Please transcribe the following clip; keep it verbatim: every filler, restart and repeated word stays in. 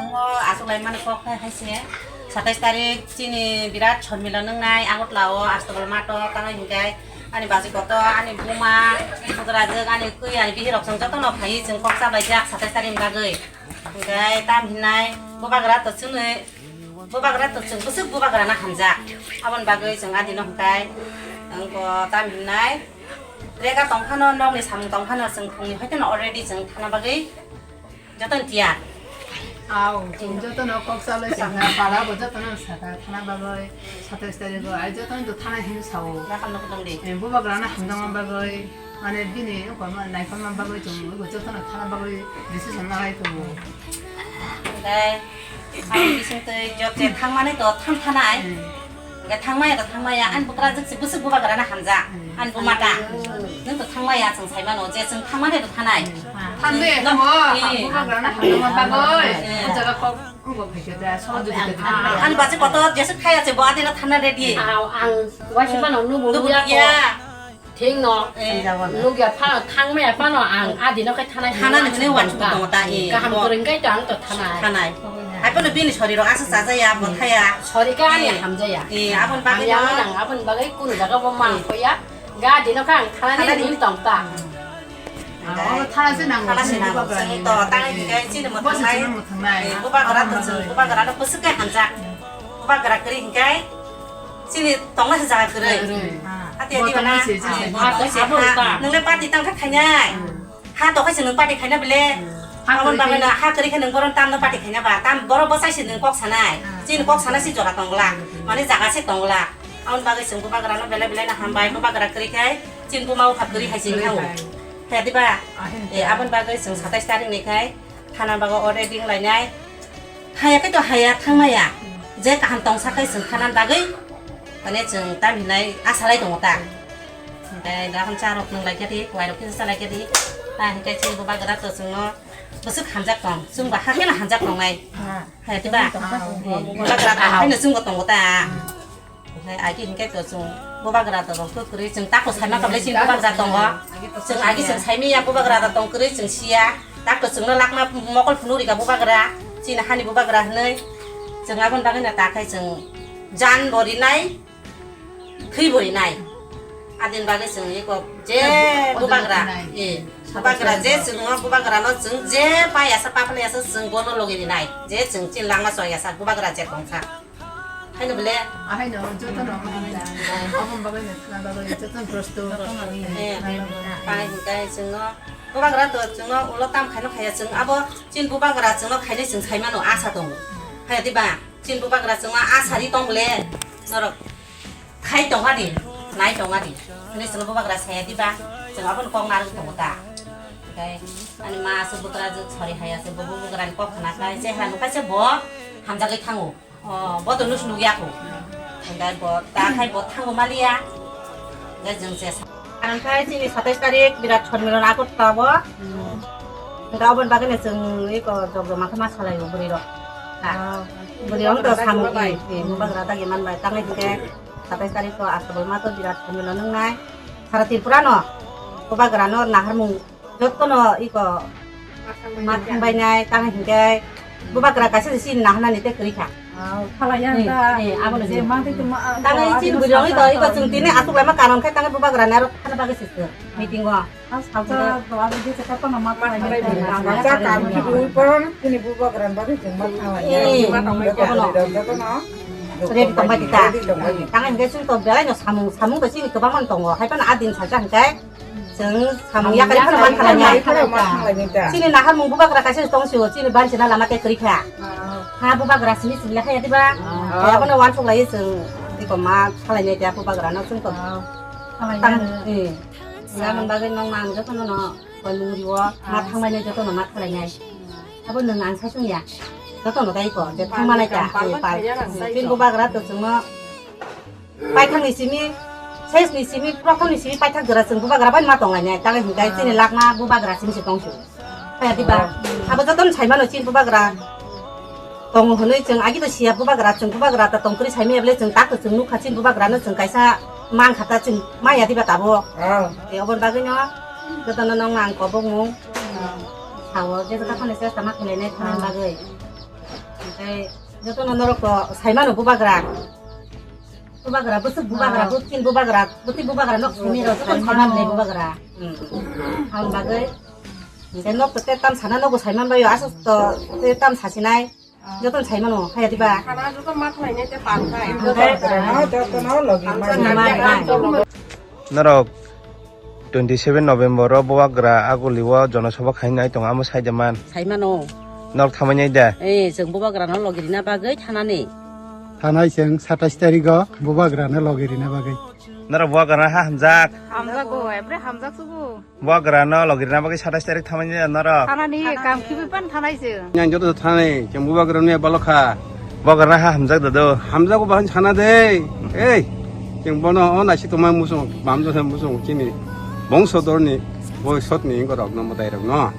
O aswk lai mani kok khai hai se. Satais tarik chini birat sonmilon wngnai Agartala o Astabal mato tangai hinkai ani baji koto ani buma budrajwk ani twi ani bihirok chwng jotono phaiwi chwng kok chabaijak satais tarik ni bagwi. Hinkai tam hinai bubagra to chwngwi bubagra to chwng bwswk bubagra na hamjak. Aboni bagwi chwng adino hinkai wngko tam hinai rega tongphano nokni samung tongphano chwng phungni hoiteno already chwng thana bagwi Jotono tiyar. Aw, jotono kok salai saka, para bo jotono saka, thana bagwi, satais tarik o, ai jotono to thana hin sao. Nakam nakam dong di. Eh, bubagrano hamjakma bagwi, mane bini wngkor ma naikolma bagwi chwng jotono thana bagwi decision nalai tongo. Dai, ang bising tei jot je thangmani to tham thanai. Hmm. Hingke thangmaya to thangmaya, ani bwkrajwk se bwswk bubagrana hamjak, ani bumata. Nwng to thangmaya chwng saimano, je chwng thangmani to thanai. Thangnai, thango. Bubagrana hamjakma bagwi. Eh. O jaga kok, wngbo phaikhe da, sohojogita da. Ani bache kotor jeswk thaya se bo adino thanna ready. Ang, ang, waisa phano nubo nukya. Thik no, nukya phano, thangmaya phano ang adino khe thanai. Thanani hwnwi uansukwi tongo ta, eh. Kaham kwrwng khe to ang to thanai. Thanai. Hai phano bini sorirok aswk chajaya, bo thaya. Sori khe ani hamjaya. Eh, aboni bagwi no. Ang aboni bagwi kunu jaga bo man khoya. Ga adino khe ang thanani hwnwi tong ta. Thanani. Abo thana se nango, thana se nango. Chini bubagra ni. Chini to, thanai hingke chini mwthangnai. Bo se chini mwthangnai. Eh, bubagra to chwng, bubagra no bwswk khe hamjak. Bubagra kwrwi hingke chini tongna se jaga kwrwi. Kwrwi. Ati ati bana. Bo tongna se, chini. Ah, bo tongna se. Nwngle party tang kha khainai. Hmm. Ha to khaise nwng party khaina bele. Hmm. Aboni bagwi no ha kwrwi khe nwng boron tamno party khaina ba. Tam boro bwsai se nwng kok sanai. Hmm. Chini kok sana si jora tongla. Hmm. Mane jaga se tongla. Aboni bagwi chwng bubagra no belai belai no hambai. Bubagra kwrwi khai chini buma bupha kwrwi hai se wngkha o. Kwrwi hai. Khe diba? Ah, eh, aboni bagwi chwng satais tarik ni khai thana bago already wnglainai. Haya khe to haya thangmaya. Je kaham tongsa khai chwng thana bagwi mane chwng tam hinai asa lai tongo ta. Hingke dakhon cha rok nung lai khe di, kwai rok kisa cha lai khe di. Ta hingke chini bubagra to chwngno bwswk hamjak tong, chwngbo hakhe no hamjak tongnai. Haya diba? Bubagra to haino chwngbo tongo ta. Hai agi hingke to chwng bubagra to rok to kwrwi chwng tako saima kablai chini bubagra tongo. Chwng agi chwng saimaya bubagra to tong kwrwi chwng siya. Tako chwngno lakma mokol phunuk rika bubagra. Chini hani bubagra hwnwi. Chwng aboni bagwi no ta khai chwng jan bo rinai, thwi bo rinai. Adini bagwi chwng eko je bubagra. Eh, bubagra je chwngno bubagra no chwng je pa yasa pa phano yasa chwng bono logi rinai. Je chwng chini lakma chwng yasa bubagra je tongsa. Haino bole? Ahaino, jotono omo hai da. Omo bagwi no thana bagwi jotono prosto. Eh, pai hingkai chwngno bubagra to chwngno ulo tam khaino khaya chwng abo chini bubagra chwngno khainai chwng saimano asa tongo. Haya diba? Chini bubagra chwngno asa ri tong bole norok khai tongadi, nai tongadi. Hwnwi chwngno bubagra saya diba? Chwng abono kok narwk tongo ta. Hingkai ani ma aswk bubagra jwk sori haya se bo bubagrani kok khna khai chehra nukha se bo hamjagwi thango. Oh, bo to nus nukya kho. Hingke bo ta khai bo thango maliya. Hingke jwng se sa-, ang khai chini satais tarik birat sonmilon Agartala bo. Hingke aboni bagwi no chwng eko jok jok mangkha ma salai o bwrwi rok. Ha. Bwrwi rok to samung i, i, bubagra dagi manbai. Tangai hingke satais tarik to Astabal mato birat sonmilon wngnai. Sara Tripura no bubagra no naharmung Jotono iko ma thangbainai, tang hinkhe bubagra kaisa se chini naharnani tei kwrwi kha. Phalai ya da. Eh, eh, abono je ma tei tongma, tang chini bwrwi to iko chwng tini aswk laima karon khai tang bubagra nai aro thana bagwi se meeting o. Salsa to abo je chakha to ma phalai ya. Cha kam ki bui poron chini bubagra bagwi chwng ma phalai ya. Eh, abono. Ready tongbai di ta. Ready tongbai di. Tang hinkhe chwng to belai no samung, samung bai chini kwbangma tongo. Hai phano a din salsa hinkhe Chwng samung yakari phano man khalai ya. Chini naharmung bubagra kaisa tong sio, chini banchina lama tei kwrwi kha. Ha bubagra simi simi lekha ya diba? Abono wansuk lai chwng tiko ma khalai nai ya bubagra no chwng to. Tang, eh. Yaman bagwi nong mang jotono no koi mung riwo, ma thangbai nai jotono ma khalai nai. Abo nwng ang sai sung ya. Jotono dai ko, je thangma nai ta, eh, pai. Chini bubagra to chwngno Paithak ni simi, ses ni simi, prothom ni simi paithak jora chwng bubagra bai ma tong lainai. Tang hinkhe chini lakma bubagra simi se tong sio. Kaya diba? Abo jotono sai mano chini bubagra tongo hwnwi chwng agi to siya bubagra, chwng bubagra ta tong kwrwi sai manya bwle chwng tak to chwng nukha chini bubagra no chwng kaisa man kha ta chwng maya diba tabo. E oboni bagwi no jotono nong ang kobok mung. Sao je joto khani chesta ma khlainai thani bagwi. Joto no norok to saimano bubagra. Bubagra, bwswk bubagra, bwswk bubagra, bwtwi bubagra nok simi rok joto saimano le bubagra. Ang bagwi. Hingke nok to te tam sana nogo saiman bayo, aswk to te tam sasinai. Joto saimano, haya diba? Khana joto ma khlai ne te pan khai. Norok twenty seven November o bubagra Aguli o jonosabha khainai tongo, amo sai de man. Saimano. Norok thamani da? Eh, chwng bubagra no logi rina bagwi thanani. Thanai chwng satais tarik o bubagra no logi rina bagwi. Norok bubagra ha hamjak? Hamjago, ebre hamjak subu. Bubagra no logi rina bagwi satais tarik thamani da norok? Thanani, kam khibi pan thanai chwng. Yang joto thanai, chwng bubagra no balokha. Bubagra ha hamjak da do? Hamjago bahan sana de. Ei, chwng bono o naisi tongma musung, bamjo sa musung chini. Bongso dorni, boi sotni gorok no, motai rok no.